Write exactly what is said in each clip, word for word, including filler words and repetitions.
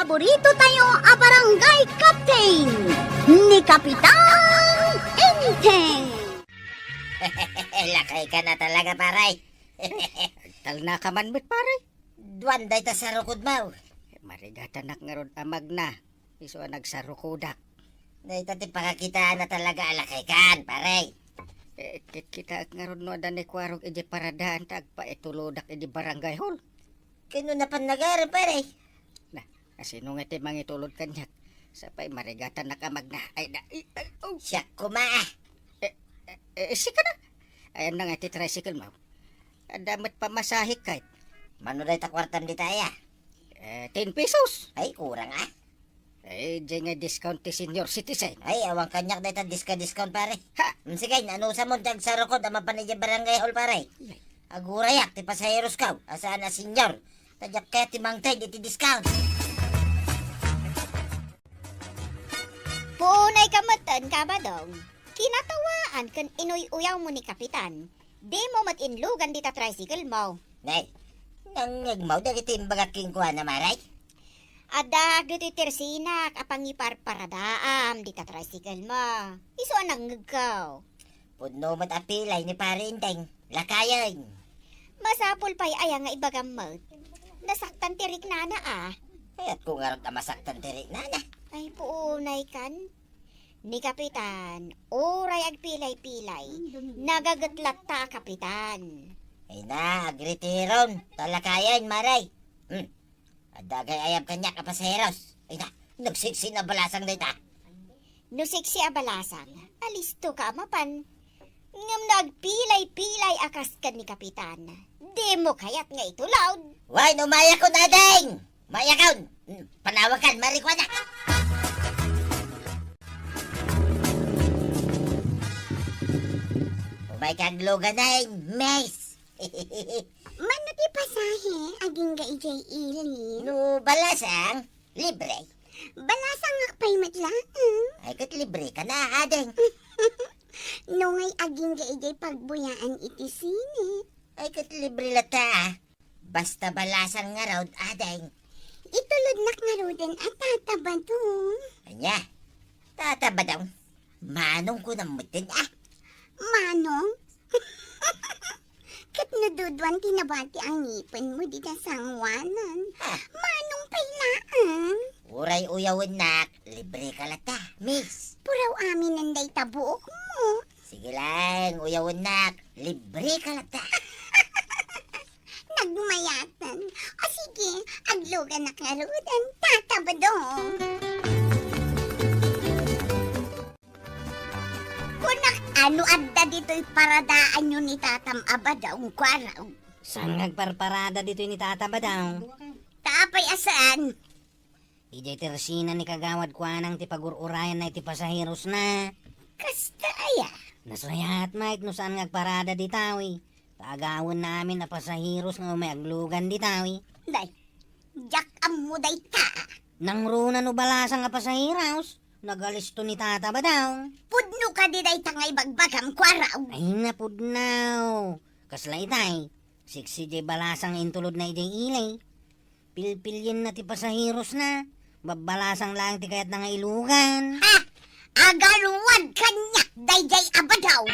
Paborito tayo a barangay captain, ni Kapitan Enteng. Lakay ka na talaga, pare. Agtalna ka man met, pare. Duan dayta sarukodmo. Marigatanak ngarud a magna, isu a nagsarukodak. Dayta ti pakakitaan na talaga a lakay kan, pare. Eh, kitkitaek ngarud no adda ni Kuarog idiay paradaan ta agpaitulodak idiay barangay hall. Ken no napan nagari, pare? Na, asino nga ti mangitulod kaniak? Sapay marigatanak a magna. Ay, na, ay, ay, oh. Siak koma, ah. Eh, eh, eh, sika na. Ayan na nga ti tricycle mo. Adda met pamasahek, kayat. Mano dayta kuartam dita, aya? Eh, ten pesos. Ay, kurang, ah. Eh, diay nga discount ti senior citizen. Ay, awan kaniak dayta diska-discount, pare. Ha? Mm, sige, anusam ti agsarukod a mapan idiay barangay hall, pare. Ay. Agurayak ti pasaherosko a saan a senior. Ta diak kayat ti mangted iti discount. Puonay ka metten, Kabadong. Kinatawaan ken inuy-uyawmo ni Kapitan. Dimo met inlugan dita tricycle mo. Nay, nangngegmo dagiti imbagak kenkuana, Maray? Adda ditoy tersinak a pangiparparadaam dita tricycle mo. Isu a nangngegko. Pudno met a pilay ni Pare Enteng. Lakayen. Masapul pay aya nga ibagam met. Nasaktan ti riknana, a. Kayatko ngarud a masaktan ti riknana. Ay, puonay kan. Ni Kapitan, uray agpilay-pilay, nagaget latta a Kapitan. Ay na, agretiron. Ta lakayen, Maray. Hmm. Adda gayam kaniak a pasaheros. Ay na, nagsiksi a balasang dayta. No siksi a balasang, alisto ka a mapan. Ngem no agpilay-pilay a kas ken ni Kapitan, dimo kayat nga itulod. Wen, umayakon, ading! Umayakon! Hmm, panawagan, marikuana! Umay ka aglugan, miss! Mano ti pasahe, agingga idiay ili? No balasang, libre. Balasangak pay met laeng. Ay, ket libre ka na, ading. No ngay agingga idiay pagbuyaan iti sine? Ay, ket libre latta, a. Basta balasang ngarud, ading. Itulodnak ngaruden a Tata Badong. Ania? Tata Badong? Manong kunam metten, a? Manong? Ket no duduan ti nabati a ngipenmo dita sangoanan, ah, manong pay laeng? Uray uyawennak, libre ka latta, miss. Puraw aminen dayta buokmo. Sige laeng, uyawennak, libre ka latta. Nagmayaten. O sige, agluganak ngaruden, Tata Badong. Kunak, ano adda ditoy paradaanyo ni Tatam a Badong, Kuarog? Saan nga agparparada ditoy ni Tata Badong? Ta apay a saan? Idiay tersina ni Kagawad Kuanang ti pagur-urayanna iti pasaherosna. Kasta aya? Nasayaat met no saan nga agparada ditawi. Ta agawenna amin a pasaheros nga umay aglugan ditawi. Day, diak ammo dayta. Nangruna no balasang a pasaheros? Nagalisto ni Tata Badong. Pudno kadi dayta nga ibagbagam, Kuarog? Ay, napudno. Kasla itay, siksi diay balasang intulodna idiay ili. Pilpilienna ti pasaherosna. Babbalasang laeng ti kayatna nga ilugan. Ha! Agaruad kaniak daydiay a Badong!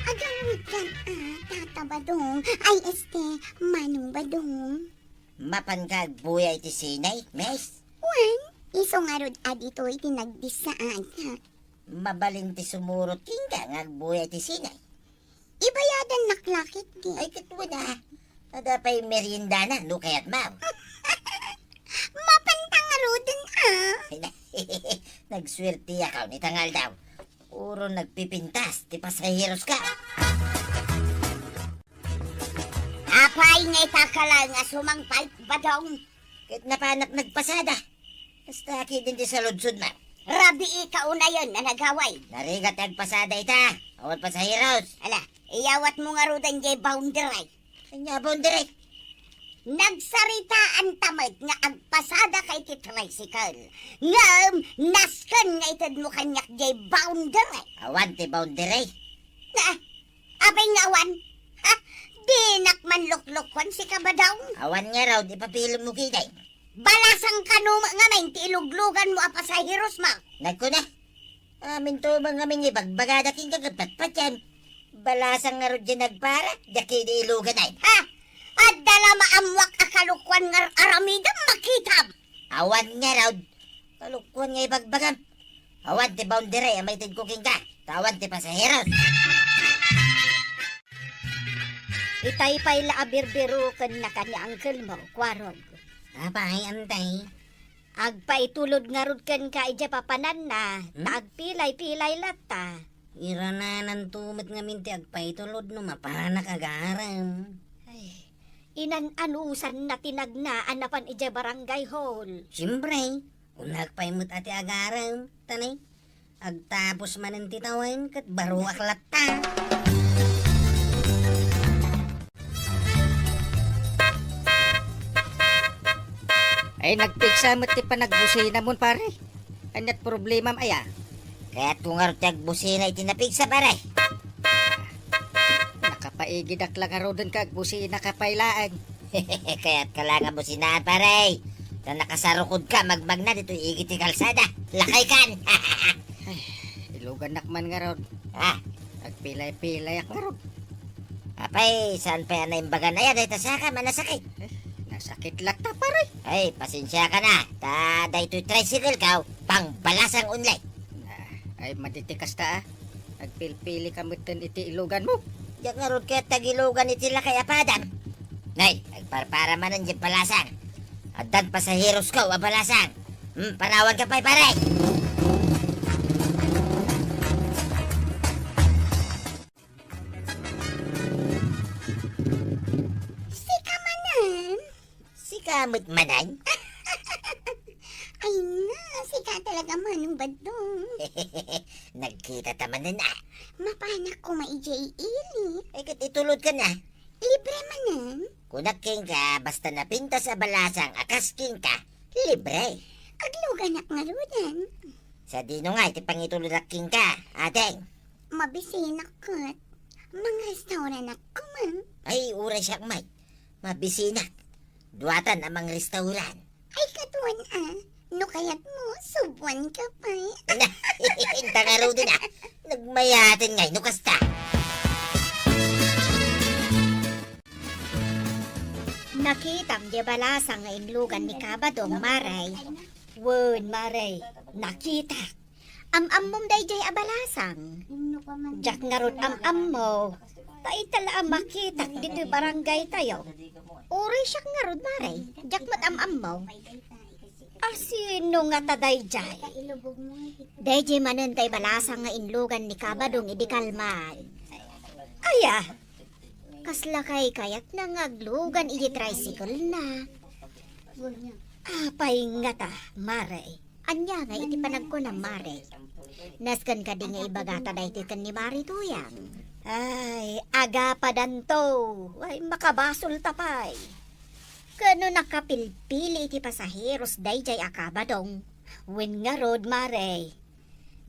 Agaruad kan a, Tata Badong. Ay, este, Manong Badong. Mapanka agbuya iti sine, miss? Wen, isu ngarud a ditoy ti nagdissaanka. Mabalin ti sumurot kenka nga agbuya iti sine. Ibayadannak la ketdi. Ay, ket wen a. Adda pay meriendana, no kayatmo. Mapanta ngaruden a. Ay, na-, nagsuertiakaw ita nga aldaw. Puro nagpipintas ti pasaheroska. Apay nga ita ka laeng a sumangpet, Badong? Ket napanak nagpasada. Kasta ketdin ti saludsodmo. Rabii ka unayen a nagaway. Narigat ti agpasada ita. Awan pasaheros. Ala, iyawatmo ngaruden diay boundary. Ania boundary? Nagsaritaanta met nga agpasadaka iti tricycle. Ngem, nasken nga itedmo kaniak diay boundary. Awan ti boundary. Na, apay nga awan? Ha? Dinak man luklukuan, sika, Badong. Awan ngarud, ipapilem mo ketdin. Balasang kano met ngamin ti ilugluganmo a pasaheros mo. Nagkuna, amin to met ngamin nga ibagbagada kenka ket patpatiem. Balasang ngarud diay nagpara, diak ketdi ilugan, ay. Ha? Adda la maammoak a kalukuan nga ar-aramidem, makitam. Awan ngarud, kalukuan nga ibagbagam. Awan ti boundary a maitedko kenka, ta awan ti pasaheros. Itay pay la a birbirokennaka ni uncle mo, Kuarog. Apay, Antay? Agpaitulod ngarud kenka idiay papananna, Hmm? ta agpilay-pilay latta. Iranananto met ngamin ti agpaitulod no mapanak agarem. Ay, inan-anusanna ti nagna a napan idiay barangay hall. Siempre, kunak pay met a ti agarem, ta ne, agtapos manen ti tawen ket baroak latta. Ay, nagpigsa met ti panagbusinamon, pare. Ania't problemam aya? Kayatko ngarud ti agbusina iti napigsa, pare. Nakapaigidak la ngaruden ket agbusinaka pay laeng. Kayatka la nga businaan, pare. Ta nakasarukodka, magmagna ditoy igid ti kalsada. Lakaykan. Ay, ilugannak man ngarud. Ah. Agpilay-pilayak ngarud. Apay, saan pay a naimbagan aya dayta sakam a nasakit? Eh, nasakit latta, pare. Ay, pasensiakan a. Ta daytoy tricycle ko, pangbalasang only. Ah, ay, maditi kasta, ah. Agpilpilika metten iti iluganmo. Diak ngarud ket agilugan iti lakay a padam. Nay, agparpara manen diay balasang. Addan pasaherosko a balasang. Hmm, panawanka pay, pare. Sika manen? Sika met manen? Ay na, sika talaga, Manong Badong. Nagkita ta manen, ah. Mapanak koma idiay ili. Ay, ket itulodka na. Libre manen? Kunak kenka, basta napintas a balasang a kas kenka, libre. Agluganak ngaruden. Sadino nga iti pangitulodnak kenka, ading? Mabisinak ket. Mangrestauranak koma. Ay, uray siak met. Mabisinak. Duatan a mangrestauran. Ay, kaduan a. No kayatmo, subuanka pay. Na, inta ngaruden a. Nagmayaten ngay no kasta. Nakitam diay balasang nga inlugan ni Kabadong, Mare. Wen, Mare, nakitak. Am-ammom daydiay a balasang? Diak ngarud am-ammo. Ta ita la a makitak ditoy barangaytayo. Uray siak ngarud, Mare. Diak met am-ammo. A sino ngata daydiay? Daydiay manen tay balasang nga inlugan ni Kabadong idi kalman. Aya, kasla kay kayatna nga aglugan iti tricycle-na. Apay ngata, Mare? Ania nga iti panagkunam, Mare? Nasken kadi nga ibagata daytoy ken ni Mari Tuyang? Ay, agapadanto. Ay, makabasolta pay. Ket no nakapilpili iti pasaheros daydiay a Kabadong, wen ngarud, Mare,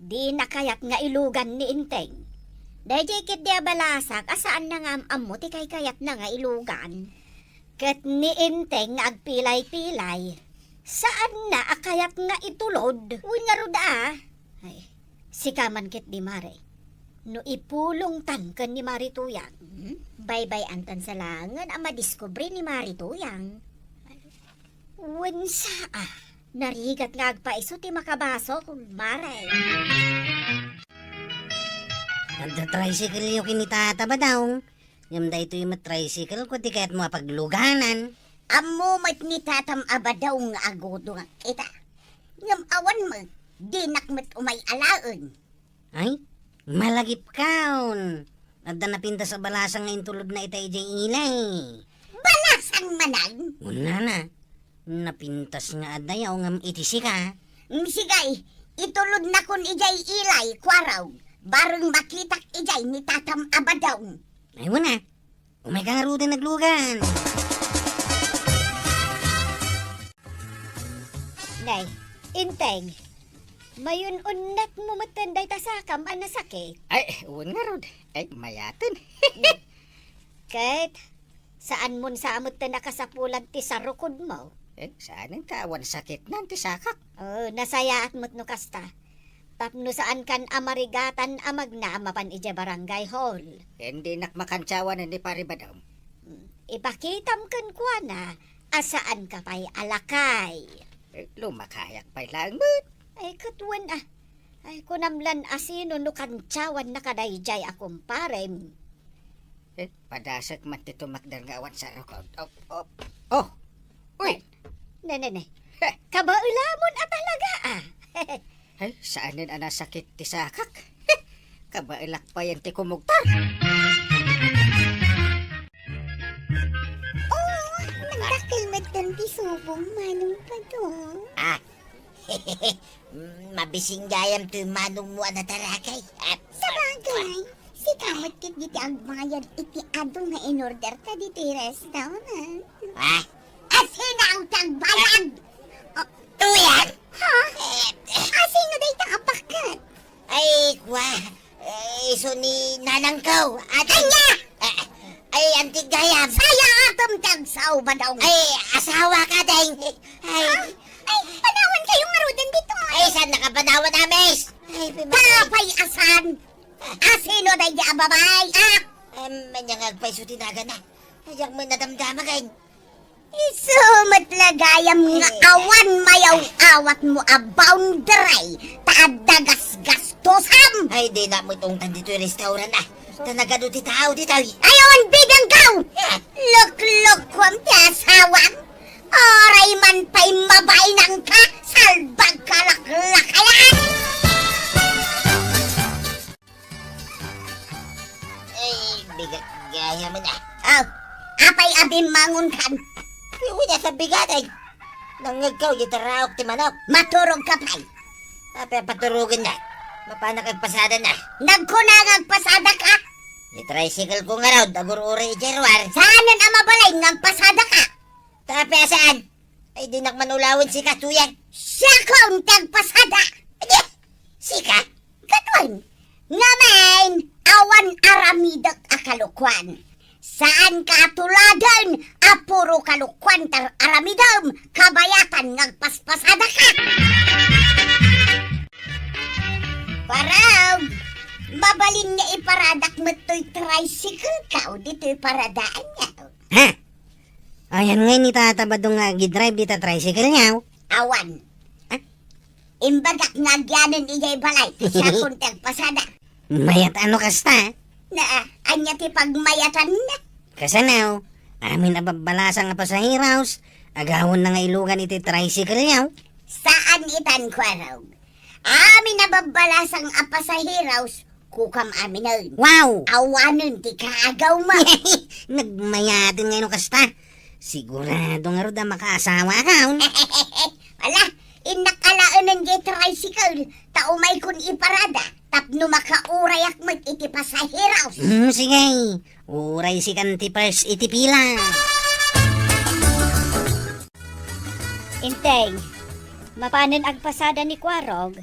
dina kayat nga ilugan ni Enteng. Daydiay ketdi a balasak a saanna nga am-ammo ti kaykayatna nga ilugan. Ket ni Enteng nga agpilay-pilay, saanna a kayat nga itulod. Wen ngarud a. Ay, sika man ketdi, Mare. No ipulongtan ken ni Mari Tuyang, hmm? Baybay-antan sa laengen a madiskubre ni Mari Tuyang. Wen saa, narigat nga agpaiso ti makabasol, Mare. Adda tricycle-yo ken ni Tata Badong. Ngem daytoy met tricycle-ko ti kayatmo a pagluganan. Ammo met ni Tatam a Badong nga agudongak ita. Ngem awan met, dinak met umay alaen. Ay, malagipkaon. Adda napintas a balasang nga intulodna ita idiay ilay. Balasang manen? Unana. Napintas nga adda ya, ngem iti sika. Mm, sige, itulodnakon idiay ilay, Kuarog. Bareng makitak idiay ni Tatam a Badong. Ay, wen a. Umayka ngaruden aglugan. Nay, Enteng, mayun-unnatmo metten dayta sakam a nasakit. Ay, wen ngarud. Ay, mayaten. Ket, Saanmon sa met ti nakasapulan ti sarukodmo? Eh, saanen ta awan sakitnan ti sakak. Oh, nasayaat met no kasta. Tapno saankan a marigatan a magna a mapan idiay barangay hall. Ken dinak makantiawan ni Pare Badong. Hmm, ipakitam kenkuana a saanka pay a lakay. Eh, lumakayak pay laeng met. Ay, ket wen a. Ay, kunam lan a sino no kantiawannaka daydiay a kumparem. Eh, padasek man ti tumakder nga awan sarukod. Oh, oh, oh. Uy! Ne, ne, ne. Heh. Kabaelamon a talaga, ah. Ay, saanen a nasakit ti sakak. Kabaelak payen ti kumugtar. Oh, nagdakkel met ti subong, Manong Badong. Ah, mabising gayam toy manongmo a nataragay. Ah, sabagay, sika met ket ditoy agbayad iti adu nga inorderta ditoy restaurant. Ah? Asino ti agbayad? Oh. Tuyan? Ha? Eh, asino dayta a pakkat? Ay, kwa. Eh, isu ni nanangko. Ania? Eh, ay, anti gayam. Sayaatem ti agsao, Badong. Ay, asawaka, deng. Ay. Ha? Ay, panawankayo ngaruden ditoy. Ay, saannaka panawan, Amis? Ay, pima- Apay a saan? Asino daydi a babai, ah? Em, ania nga agpayso ti nagana? Diak met nadamdama ken. Isu met la gayam nga awan mayaw-awatmo a boundary ta adda gasgastusam. Ay, dinak met ungtan ditoy restaurant, ah. Ta nagadu ti tao ditoy. Ay, awan bibiangkaw! Ah. Luklukuam ti asawam. Uray man pay mabainangka, salbagka, laklakayan! Ay, bigat gayam, ah. Oh, apay a bimmangonkan? Ay, wen a sa bigat, ay. Nangngegko, di taraok ti manok. Maturogka pay. Apay a paturogennak? Mapanak agpasadana. Nagkuna nga agpasadaka? Di tricycle ko ngarud, agur-uray idiay ruar. Saanen a mabalin nga agpasadaka? Ta apay a saan? Ay, dinak man ulawen sika, Tuyan. Siakon ti agpasada. Adi, sika? Ket wen, ngamin, awan aramidek a kalokuan. Saanka a tuladen a puro kalokuan ti aramidem, kabayatan nga agpaspasadaka. Parang, mabalin nga iparadak met toy tricycle ka, o ditoy paradaanyo. Ha? Ayan ngay ni Tata Badong nga agidrive dita tricycle niya, oh. Awan. Ah? Imbagak nga agyanen idiay balay, siakon ti agpasada. Mayat a no kasta? Na, ania ti pagmayatanna? Kasano? Amin a babbalasang a pasaheros, agawonna nga ilugan iti tricycle niya, oh. Saan itan, Kuarog. Amin a babbalasang a pasaheros, kukam aminen. Wow! Awanen ti kaagawmo. Nagmayaten nga no kasta. Sigurado ngarud a makaasawakon. Ala, innak alaenen diay tricycle, ta umaykon iparada, tapno makaurayak met iti pasaheros. Hmm, sige. Uray sikan ti first iti pila. Inteng, mapanen agpasada ni Kuarog,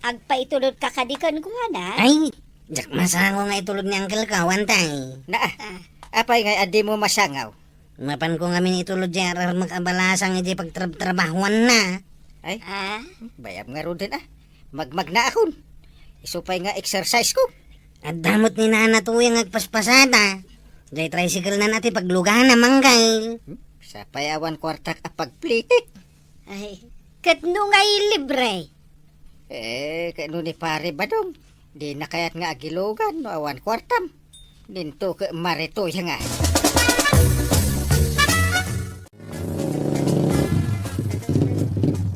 agpaitulodka kadi kenkuana? Ay, diak masango nga itulod ni Uncle ko, antay. Na, ah, apay nga a dimo masango? Mapanko ngamin itulod diay ararmek a balasang iti pagtrabtrabahuanna. Ay, ah? Bayam ngaruden, ah. Magmagnaakon. Isu pay nga exercise ko. Adda met ni Nana Tuya nga agpaspasada. Diay tricycle na ti paglugana, manggay. Hmm? Sapay awan kuartak a pagplitik. Ay, ket no ngay libre? Eh, ket no ni Pare Badong, di na kayat nga agilugan no awan kuartam. Dinto ket maritoy nga.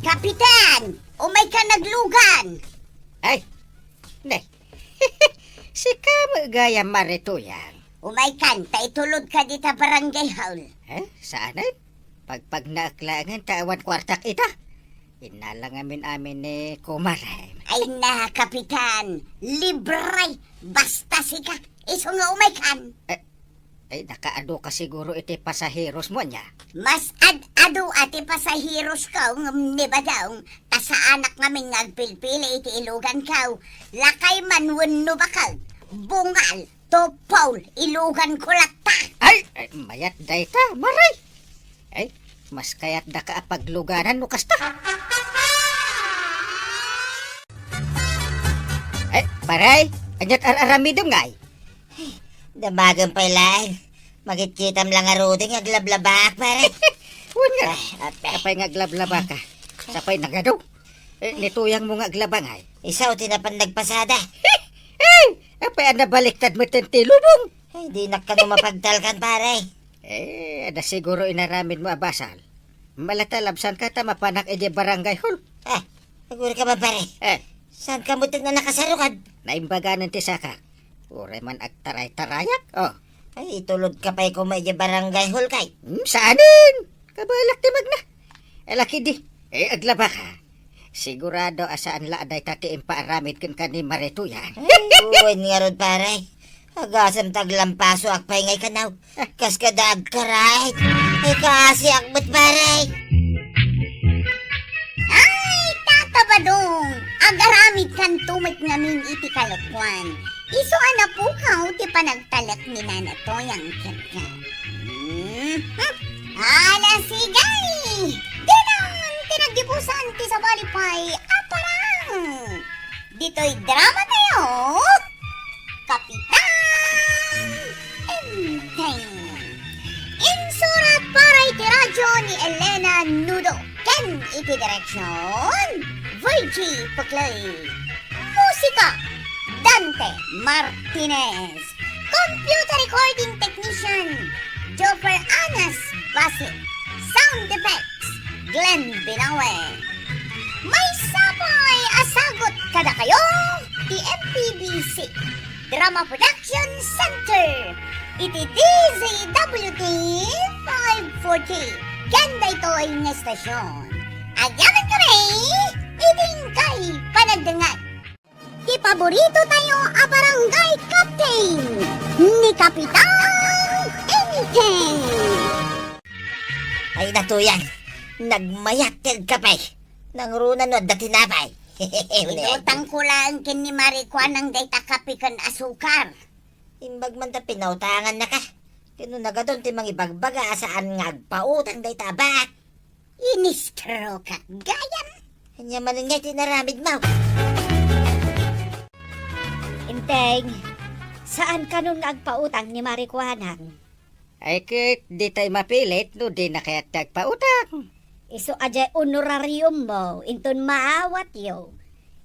Kapitan, umaykan aglugan. Ay, ne. Sika met gayam, Mare Tuyang. Umaykan, ta itulodka dita barangay hall. Eh, saan, eh? Pagpagnaek laengen ta awan kuartak ita. Innala ngamin amin ni kumarem. Ay na, Kapitan, libre, basta sika, isu nga umaykan. Eh, ay, nakaadu ka siguro iti pasaherosmo, ania? Mas ad-adu a ti pasaherosko ngem ni Badong, ta saanak ngamin nga agpilpili iti iluganko. Lakay man wenno bakag, bungal, tupol, iluganko latta. Ay, ay, mayat dayta, Mare. Ay, mas kayatdaka a pagluganan no kasta. Ay, Pare, ania't ar-aramidem ngay? Damagen pay laeng. Makitkitam la ngaruden nga aglablabak, Pare. Wen nga. Ay, apay. Apay nga aglablabaka? Sapay nagadu. Eh, ni tuyangmo nga aglaba ngay. Isu ti napan nagpasada. Eh, apay a nabaliktad metten ti lubong? Ay, dinak kano mapagtalkan, Pare. Eh, adda siguro inaramidmo a basol. Malatalabsanka ta mapanak idiay barangay hall. Ah, siguro ka ba, Pare? Eh. Saan ka mo tignan nakasarukad? Naimbaganen ti saka. Uray man agtaray-tarayak, oh. Ay, itulodka pay koma idiay barangay hall kay. Hmm, saanen? Kabalak ti magna. Alaki di. Eh, aglabaka. Sigurado a saan la a dayta ti impaaramid kenka ni Mare Tuyang. Ay, wen ngarud, Pare. Agasem ta aglampasoak pay ngay kanaw. Kas kada agkaray. Ay, kaasiak met, Pare. Ay, Tata Badong, agaramidkanto met ngamin iti kalokuan. Isu a napukaw ti panagtalek ni Nana Toyang kenka. Hmm? Ala, sige! Dinan ti naggibusan ti sabali pay a parang! Ditoy drama tayo, Kapitan Enteng. Insurat para iti radyo ni Elena Nudo ken iti direksyon, Virgie Puclay. Musika, Dante Martinez. Computer recording technician, Joffer Anas Basit. Sound effects, Glenn Binawe. Maysa pay a sagut kadakayo ti M P B C Drama Production Center iti D Z W T five forty ken daytoy nga estasion. Agyamankami iti inkay panagdengngeg. Ti paborito tayo a barangay captain, ni Kapitan Enteng. Ay, Nana Toyang, nagmayat ti agkape. Nangruna no adda tinapay. Inutangko laeng ken ni Mare Kuanang dayta kape ken asukar. Imbag man ta pinautangannaka. Ken no nagadun ti mangibagbaga a saan nga agpautang dayta a baak. Inistrokeak gayam. Ania manen ngay ti inaramidmo? Enteng, saan kanon nga agpautang ni Mare Kuanang? Ay ket, ditay mapilit no dina kayat ti agpautang. Isu a diay honorariummo inton maawatyo.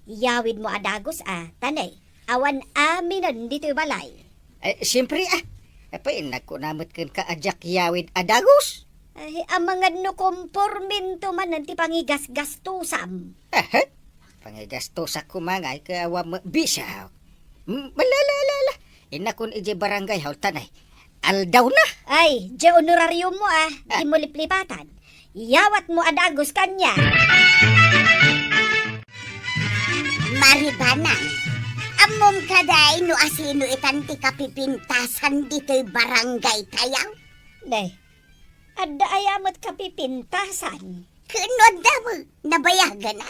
Iyawidmo a dagus a, ta ne, awan aminen ditoy balay. Eh, siempre, ah. Apay, nagkuna met kenka a diak yawid a dagus? Ay, amangan no kompormento manen ti pangigasgastusam. Aha. Pangigastusak koma ngay ket awan met bisio. Mm, ala, ala, ala, ala. Innakon idiay barangay hall ta ne, aldawna. Ay, diay honorariummo a, ah, dimo liplipatan. Iyawatmo a dagus kaniak. Mare Kuanang, ammom kadi no asino itan ti kapipintasan ditoy barangay tayo? Ne, adda aya met kapipintasan? Ken no adda met, nabayagen a?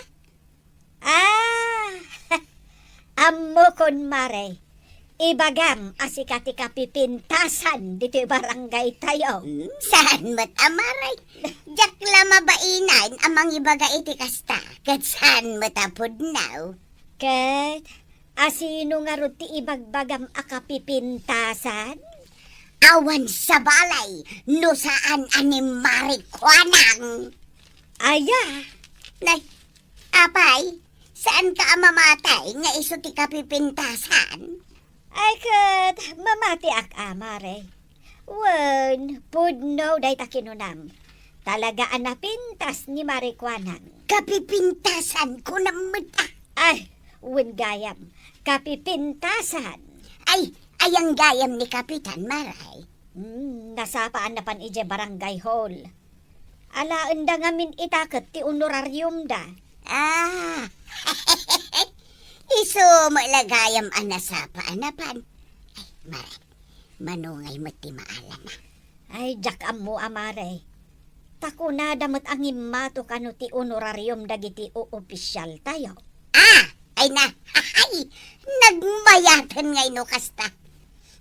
Ah, ammokon, Mare. Ibagam a sika ti kapipintasan ditoy barangay tayo. Hmm, saan met a, Mare? Diak la mabainan a mangibaga iti kasta, ket saan met a pudno. Ket asino ngarud ti ibagbagam a kapipintasan? Awan sa balay no saan a ni Mare Kuanang. Aya? Nay, apay, saanka a mamati nga isu ti kapipintasan? Ay ket, mamatiak a, Mare. Wen, pudno dayta kinunam. Talaga a napintas ni Mare Kuanang. Kapipintasan, kunam met a. Ay, wen gayam, kapipintasan. Ay, ayan gayam ni Kapitan, Mare. Hmm, nasapa a napan idiay barangay hall. Alaenda ngamin ita ket ti honorariumda. Ah, isu met la gayam a nasapa a napan. Ay, Mare, mano ngay met ti maalana? Ay, diak ammo a, Mare. Ta kunada met a ngimmato kano ti honorarium dagiti oopisial tayo. Ah! Ay na, ay, nagmayaten ngay no kasta.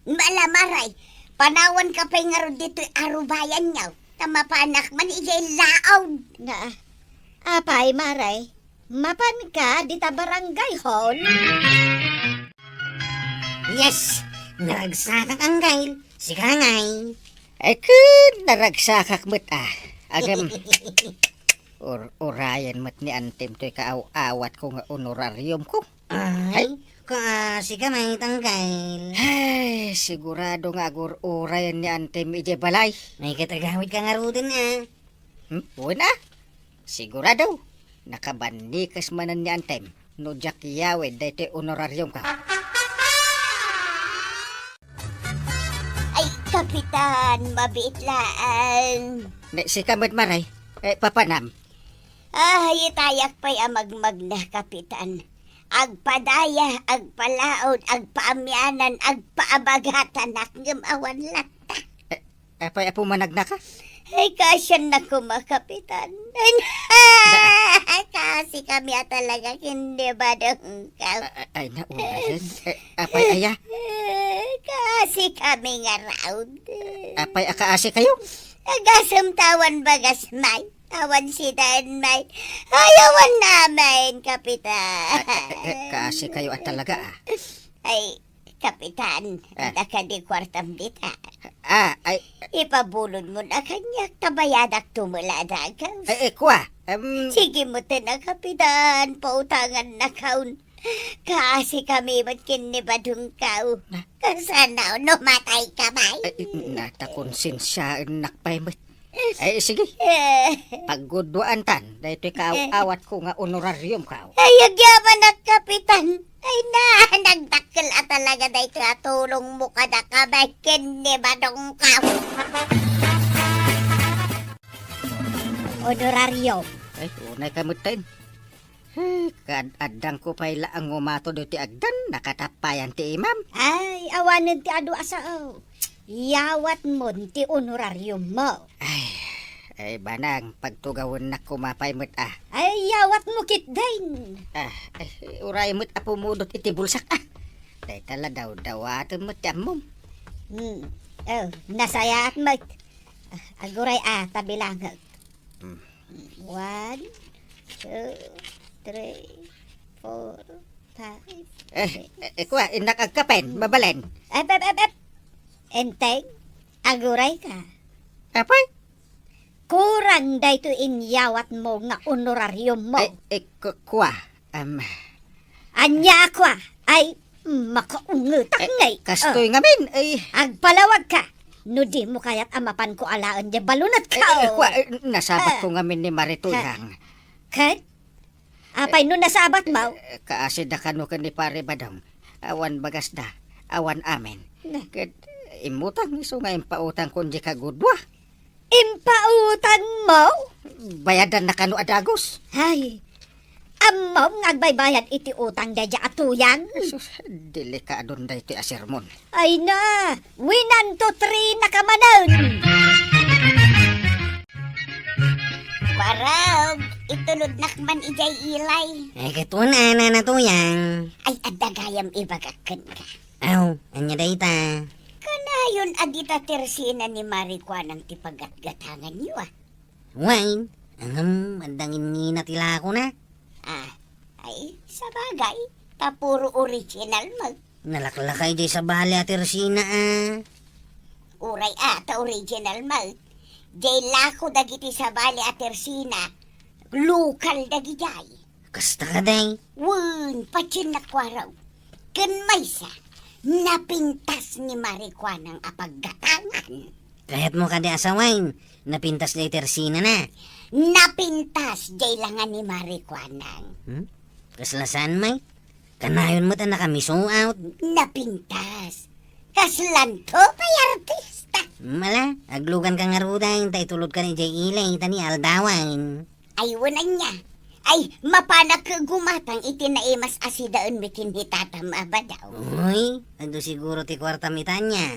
Ala, Mare, Panawanka pay ngarud ditoy arubayanyo, ta mapanak man idiay laod. Na, apay, Mare? Mapanka dita barangay hall? Yes! Naragsakak, Anggail. Sika ngay. Ay, ket naragsakak met, ah. Agam, ur-, urayen met ni Antem toy kaaw-awatko nga honorariumko. Ay, ay, kaasi ka met, Anggail. Ay, sigurado nga agur-urayen ni Antem idiay balay. Ay, ket agawidka ngaruden, ah. Hmm? Wen, ah. Sigurado. Nakabannikes manen ni Antem no diak yawid daytoy honorariumko. Ay, Kapitan, mabiit laeng. Ne, sika met, Mare. Eh, papanam? Ay, itayak pay a magmagna, Kapitan. Agpadaya, agpalaod, agpaamianan, agpaabagatanak ngem awan latta. Eh, apay a pumanagnaka? Ay, kaasiannak koma, Kapitan. Kaasi kami a talaga ken ni Badongkaw. A-, a-, ay, naulayan. Eh, apay aya? Kaasi kami ngarud. Apay a kaasikayo? Agasem ta awan bagas, May. Awan sidaen, May. Ay, awan namin, Kapitan. Eh, eh, eh, kaasikayo a talaga, ah. Ay, Kapitan, ah, adda kadi kuartam dita? Ah, ay. Ipabulodmo na kaniak, ta bayadakto met la a dagas. Ay, ay, kua, em. Sige met na, Kapitan, pautangannakon. Kaasi kami met ken ni Badongkaw. Na? Kasano no matay ka, May? Ay, na, ta konsensiaennak pay met. Ay, sige. Eh. Pagguduaantan daytoy kaaw-awatko nga honorariumko. Ay, agyamanak, Kapitan. Ay na, nagdakkel a talaga daytoy a tulongmo kadakami ken ni Badongkaw. Honorarium. Ay, unay ka met ten. Ay, kad-, addangko pay la a ngumato ditoy agdan, nakatapayan ti imam. Ay, awanen ti adu a sao. Yawatmon ti honorariummo. Ay, ay, banang, pagtugawennak koma pay met, ah. Ay, yawatmo ketdin. Ah, ay, uray met a pumudot iti bulsak, ah. Dayta la dawdawatem met ti ammom. Hmm. Oh, nasayaat met. Ah, aguray, ah, ta bilangek. Hmm. One, two, three, four, five, eh, six. Eh, eh, kua, innak agkapen, hmm, mabalin. Ep, ep, ep, ep. Enteng, aguray ka. Apay? Kurang daytoy inyawatmo nga honorariummo. Eh, eh, ku-, kua, em. Ania a kua? Ay, makaungetak ngay. Eh, kastoy ngamin, ay. Agpalawag ka. No dimo kayat a mapanko alaen diay balunetko. Eh, eh, kua, eh, nasabat ko ngamin ni Mare Tuyang. Ha? Ket? Apay no nasabat mo? Eh, kaasi da kano ken ni Pare Badong. Awan bagas da, awan amin. Na. Ket immutang isu nga impautangko diay kagudua. Impautang mo? Bayadanna kano a dagus. Ay, ammom nga agbaybayad iti utang daydiay a Tuyang? Jesus, delikadon daytoy a sermon. Ay na, winanto three na ka manen. Kuarog, itulodnak man idiay ilay. Ay, ket wen a, Nana Tuyang. Ay, adda gayam ibagak kenka. Aw, ania dayta? Kanayon a dita Tersina ni Mare Kuanang ti paggatgatanganyo, a? Wen, ngem adda nginnina ti lakona. Ah, ay, sabagay, ta puro original met. Nalaklaka idiay sabali a Tersina, a. Uray a, ta original met. Diay lako dagiti sabali a Tersina, lokal dagidiay. Kasta kadi? Wen, patiennak kuarog. Ken maysa, napintas ni Mare Kuanang a paggatangan. Kayatmo kadi a sawen, napintas diay Tersina na? Napintas diay langa ni Mare Kuanang. Hmm? Kasla saan, May? Kanayon met a nakamisuot. Napintas. Kaslanto pay artista. Mala, agluganka ngaruden, ta itulodkan idiay ilay, ta ni aldawan. Ay, wen ania. Ay, mapanak gumatang iti naimas a sidaenmi ken ni Tatam a Badaw. Uy, adu siguro ti kuartam ita ania.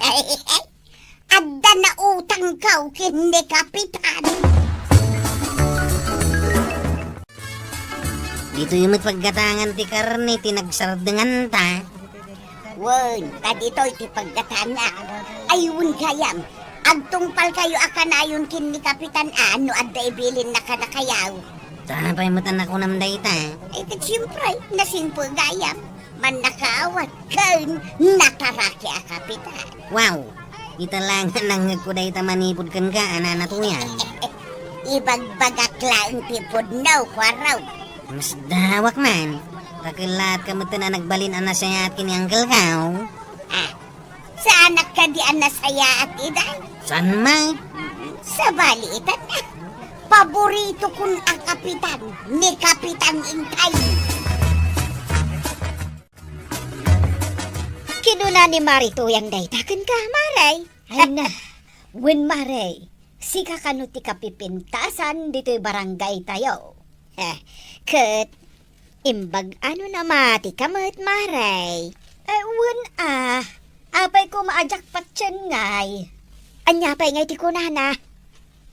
Adda nautangko ken ni Kapitan. Ditoy met paggatangan ti karne ti nagsardenganta. Wen, ta ditoy ti paggatangan. Ay, wen gayam. Agtungpalkayo a kanayon ken ni Kapitan a no adda ibilinna kadakayo. Apay met a nakunam dayta? Ay, ket siempre, nasingpet gayam. Mannakaawat ken nataraki a kapitan. Wow! Ita la nga nangngegko dayta manipud kenka a Nana Tuyang. Ibagbagak laeng ti pudno, kuarog. Masdawak man. Kakellatka metten a nagbalin a nasayaat ken ni Uncle Kao. Ah, saanak kadi a nasayaat, Iday? Saan man? Sabali itan, ah. Paboritokon a kapitan, ni Kapitan Intay. Kinuna ni Mari Tuyang dayta kenka, Mare. Ay na, wen Mare, sika kano ti kapipintasan ditoy barangaytayo. Eh, ket imbag-ano na matika met, Mare? Eh, wen a, apay koma a diak patien ngay? Ania pay ngay ti kunana?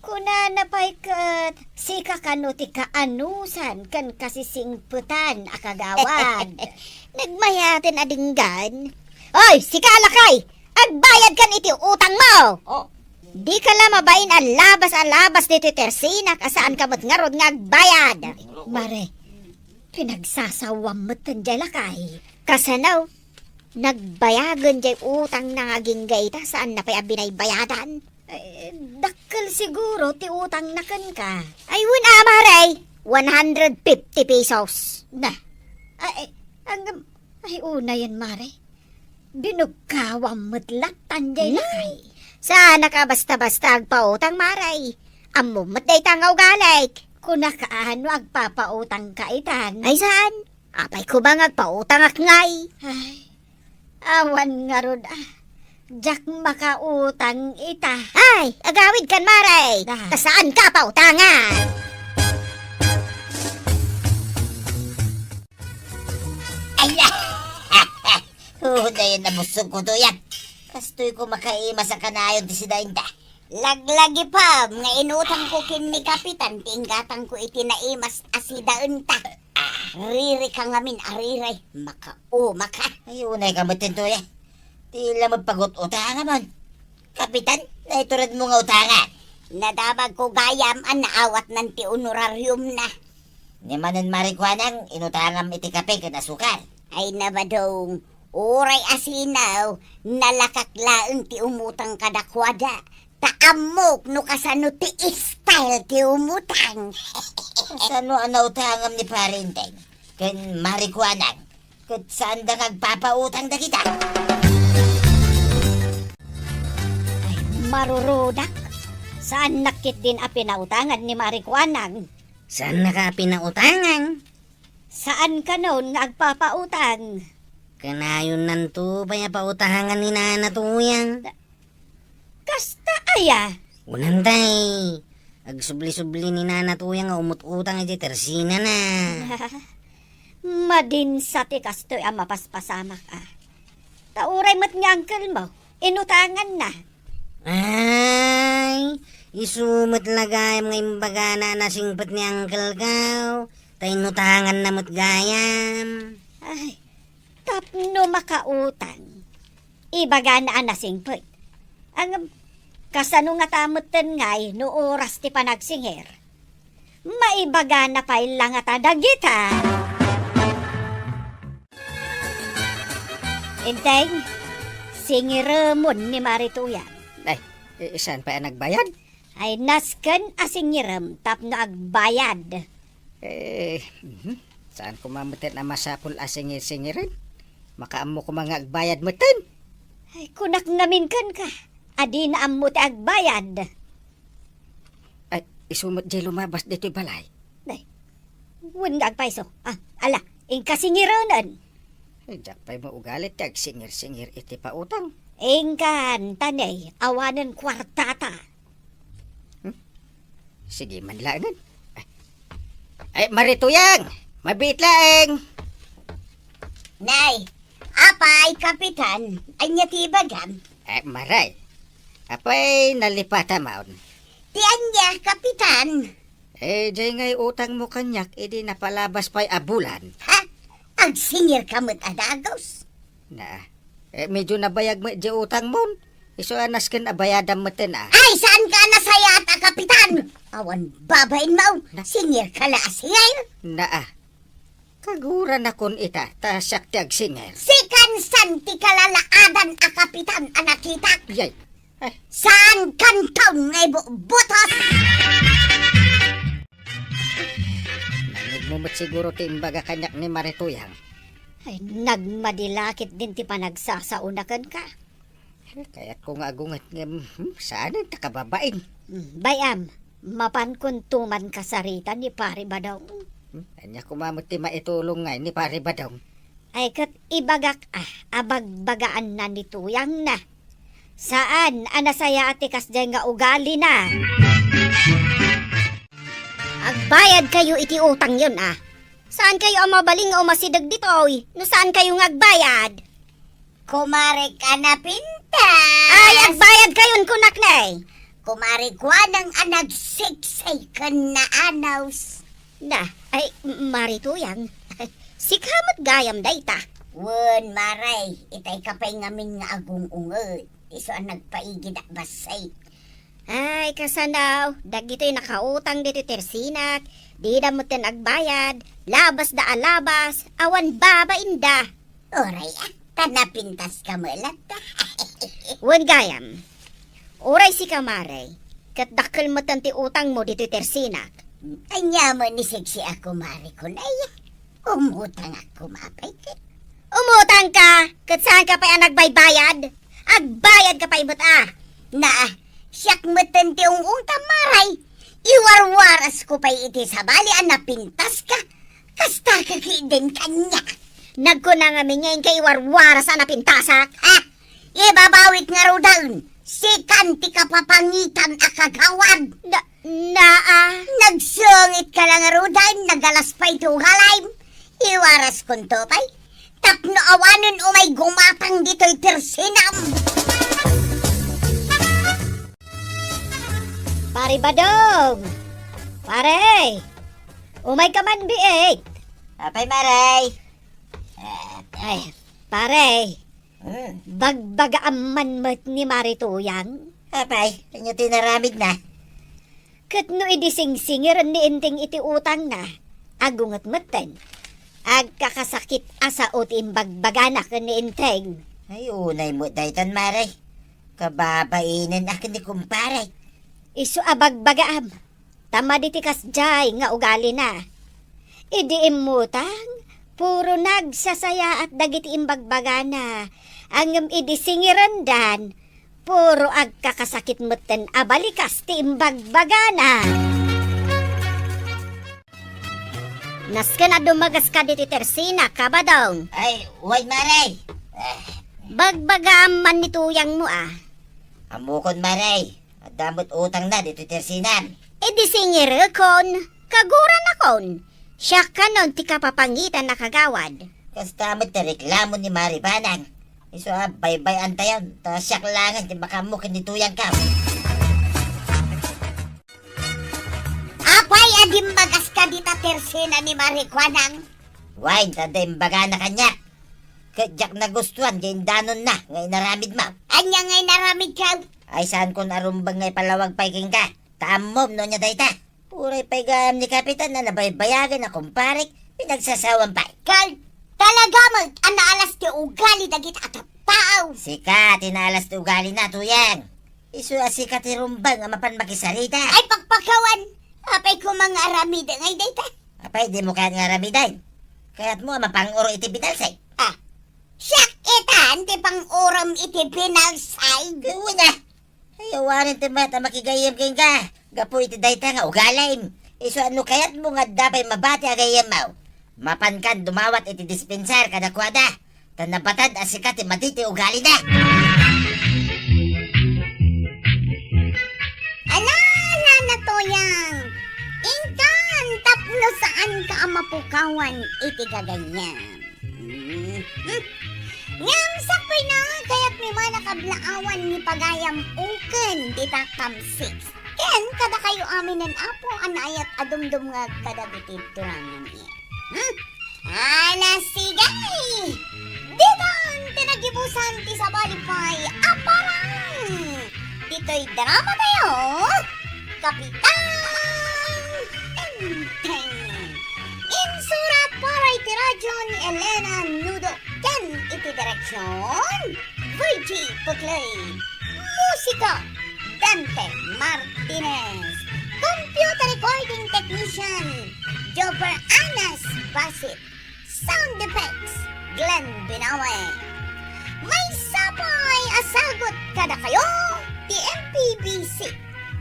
Kunana pay ket, sika kano ti kaanusan ken kasisingpetan a kagawad. Nagmayaten a denggan. Oy, sika, lakay! Agbayadkan iti utangmo! Oh. Dika la mabain a labas a labas ditoy tersinak a saanka met ngarud nga agbayad. Mare, pinagsasawam metten jay lakay. Kasano? Nagbayagen jay utangna nga agingga ita, saanna pay a binaybayadan? Eh, dakkel siguro ti utangna kenka. Ay, wen a, Mare, one hundred fifty pesos. Na, ay, ay, ang, ay, unayen, Mare. Binugkawam met lattan jay lakay. Saanka basta-basta agpautang, Mare. Ammom met dayta nga ugalik. Kunak a no agpapautangka itan. Ay, saan? Apay koma nga agpautangak ngay? Ay, awan ngarud a. Diak makautang ita. Ay, agawidkan, Mare. Da. Ta saanka pautangan. Ay, na. Unayen a busogko, Tuyang. Kastoy ko makaimas a kanayon ti sidainta. Laglagipem nga inutangko ken ni Kapitan ti inggatangko iti naimas a sidaenta. Ririka ngamin a riri, makaumaka. Ay, unayka metten, Tuyang. Ti la met pagut-utangamon. Kapitan, naituredmo nga utangan. Nadamagko gayam a naawatnan ti honorariumna. Ni manen, Mari Kuanang, inutangam iti kape ken asukar. Ay, nabadong, uray a sinaw, nalakak laeng ti umutang kadakuada. Ta ammok no kasano ti style ti umutang. Kasano a nautangam ni Pare Enteng ken Mari Kuanang ket saanda nga agpapautang dagita? Ay, marurudak. Saannak ketdin a pinautangan ni Mari Kuanang. Saannaka a pinautangan? Saan kanon nga agpapautang? Kanayonnanto pay a pautangan ni Nana Tuyang. Kasta aya? Unantay, agsubli-subli ni Nana Tuyang nga umut-utang iti tersinana. Madinsa ti kastoy a mapaspasamak a. Ta uray met nga uncle mo, inutanganna. Ay, isu met la gayam nga imbagana a nasingpet ni Uncle Kao, ta inutanganna met gayam. Ay, tapno makautang. Ibagana a nasingpet. Ngem, kasano ngata metten ngay no oras ti panagsingir? Maibagana pay la ngata dagita. Enteng, singiremon ni Mari Tuyang. Ay, eh, saan pay a nagbayad? Ay, nasken a singirem tapno agbayad. Eh, mhm. Saan koma metten a masapul a singir-singiren? Makaammo koma nga agbayad metten. Ay, kunak ngamin kenka, a dina ammo ti agbayad. Ay, isu met jay lumabas ditoy balay. Ay, wen nga agpayso. Ah, ala, inka singirenen. Ay, diak pay maugali ti agsingir-singir iti pautang. Inkan, tanay, awanen kuartata. Hmm? Sige man laengen. Ay, Mari Tuyang! Mabiit laeng! Nay, apay, Kapitan, ania ti ibagam? Eh, Mari, apay nalipatamon? Ti ania, Kapitan? Eh, jay ngay utangmo kaniak idi napalabas pay a bulan. Ha? Agsingirka met a dagus? Na, eh, medyo nabayag met jay utangmon. Isu a nasken a bayadam metten, a. Ay, saan ka a nasayaat a kapitan? Awan babain mo, Na- singir ka la a singir. Naa. Kaguranakon ita, ta siak ti agsingir. Sikan san ti kalalaadan a kapitan a nakitak. Yay. Ay. Saan kanton nga ibubutos? Nangigmo met siguro ti imbaga kaniak ni Mari Tuyang. Ay, nagmadilakit din ti panagsasaona kenka. Kayatko nga agunget ngem, hmm, saan ta kababain. Hmm, bay-am, mapankon tuman kasarita ni Pari Badong. Hmm, ania koma met ti maitulong ngay ni Pari Badong? Ay, ket ibagak, ah, a bagbagaanna ni Tuyangna. Saan a nasayaat ti kasdiay nga ugalina. Agbayad kayo iti utangyon, a. Saan kayo a mabalin nga umasideg ditoy no saan kayo nga agbayad? Kumare ka na pintas. Ay, agbayad kayon kunak ne. Kumare Kuanang a nagsiksay ken naanaws. Na, ay, Mari Tuyang. Sika met gayam dayta. Wen, Mare, itay ka pay ngamin nga agung-unget. Isu a nagpaigid a bassit. Ay, kasano, dagitoy nakautang ditoy tersinak, dida metten agbayad, labasda a labas, awan babainda. Uray, a, ta napintas ka met latta. Wen gayam. Uray sika, Mare, ket dakkel metten ti utangmo ditoy tersinak. Ania met ni siksi a kumare kunay? Umutangak koma pay ket. Umutang ka, ket saan ka pay a nagbaybayad? Agbayad ka pay met a. Na, siak metten ti ung-utang, Mare. Iwarwarasko pay iti sabali a napintas ka. Kasta ka ketdin kaniak. Nagkuna ngamin nga inka iwarwaras a napintasak. Ha? Ibabawik ngaruden, sikan ti kapapangitan a kagawad. Na, naa. Nagsungit ka la ngaruden, nagalas pay ti ugalim. Iwaraskonto pay. Tapno awanen umay gumatang ditoy tersinam. Pare Badong! Pare! Umay ka man biit! Apay, Mare? Ay, pare! Hmm. Bagbagaam man met ni Mari Tuyang. Apay, ania ti inaramidna? Ket no idi singsingiren ni Enteng iti utangna, agunget metten. Agkakasakit a sao ti imbagbagana ken ni Enteng. Ay, unay met daytan, Mare. Kababainen a ken ni kumpare. Isu a bagbagaam. Ta madi ti kasdiay nga ugalina. Idi immutang, puro nagsasayaat dagiti imbagbagana. Ngem idi singirendan, puro agkakasakit metten a balikas ti imbagbagana. Nasken a dumagaska ditoy tersinak, Badong. Ay, wen, Mare. Eh. Bagbagaam man ni tuyangmo, a. Ammokon, Mare. Adda met utangna ditoy tersinam. Idi singirekon, kaguranakon. Siak kanon ti kapapangitan a kagawad. Kasta met ti reklamo ni Mari Banang. Isu a baybay-antayon, ta siak laengen ti makaammo ken ni tuyangko. Apay a dimmagaska dita tersina ni Mari Kuanang? Wen, ta adda imbagana kaniak. Ket diak nagustuan ti indanonna nga inaramidmo. Ania nga inaramidko? Ay, saankon a rumbeng nga ipalawag pay kenka. Ta ammom no ania dayta. Uray pay gayam ni Kapitan a nabaybayagen a kumparek, pinagsasawan pay. Ket talaga met a naalas ti ugali dagiti a tattao. Sika ti naalas ti ugalina, tuyang. Isu a sika ti rumbeng a mapan makisarita. Ay, pakpakawan! Apay koma nga aramiden ngay dayta? Apay, dimo kayat nga aramiden? Kayatmo a mapang-uro iti pinalsik? Ah, siak itan ti pang-urom iti pinalsik? Wen a. Ay, awanen ti mayat a makigayyem kenka gapu iti dayta nga ugalim. Isu a no kayatmo nga adda pay mabati a gayyemmo, mapankan dumawat iti dispensar kadakuada, ta nabatad a sika ti madi ti ugalina. Ala, Nana Tuyang, inkan tapno saanka a mapukawan iti gagayyem. Hmm. Ngem sakbay na, kayatmi man a kablaawan ni pagayam uken dita kamsik. Ken kadakayo aminen, Apo, a naayat a dumdumngeg kadagiti turangan. Hmm? Ala, sige! Ditan ti nagibusan ti sabali pay a parang Itoy drama tayo, Kapitan Enteng. Insurat para iti radyo ni Elena Nudo ken iti direksyon, Virgie Puclay. Musika, Dante Martinez. Computer recording technician, Jover Anas Basit. Sound effects, Glenn Binawe. Maysa pay a sagut kadakayo ti M P B C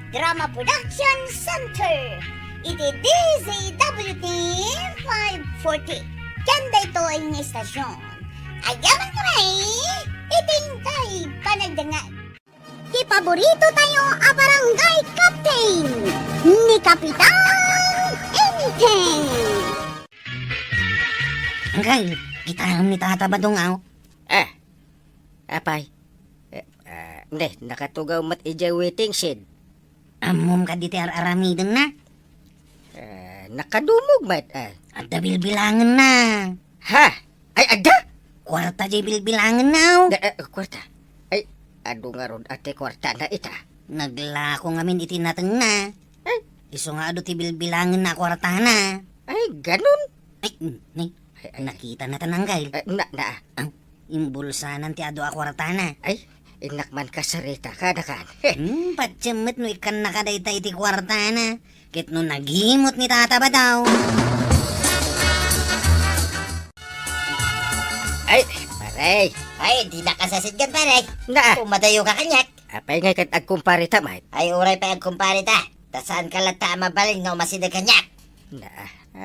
Drama Production Center iti D Z W T five forty. Ken daytoy nga istasyon, agyaman kami iti inkay panagdengngeg. Ti paborito tayo a barangay captain, ni Kapitan Enteng. Angkel, kitaem ni Tata Badong, aw. Ah, apay. Eh, ah, ne, nakatugaw met idiay waiting shed. Ammom kadi ti ar-aramidenna? Eh, nakadumog met, eh. Adda bilbilangenna. Ha? Ay, adda? Kuarta diay bilbilangenna, aw. Da, eh, kuarta. Ay, adu ngarud a ti kuartana ita. Naglako ngamin iti natengna. Ay. Isu nga adu ti bilbilangenna a kuartana. Ay, ganun? Ay, mm, ni, Ay, ay. Nakitana ta, Angkel. Eh, na, na. Aw, imbulsanan ti adu a kuartana. Ay, innak man kasarita kadakan. Hmm, patiem met no ikkannaka dayta iti kuartana. Ket no nagimot ni Tata Badong. Ay, pare. Ay, dinaka sasitgan, pare. Na. Umadayoka kaniak. Apay ngay ket agkumpareta met? Ay, uray pay agkumpareta. Ta saanka latta a mabalin nga umasideg kaniak. Na,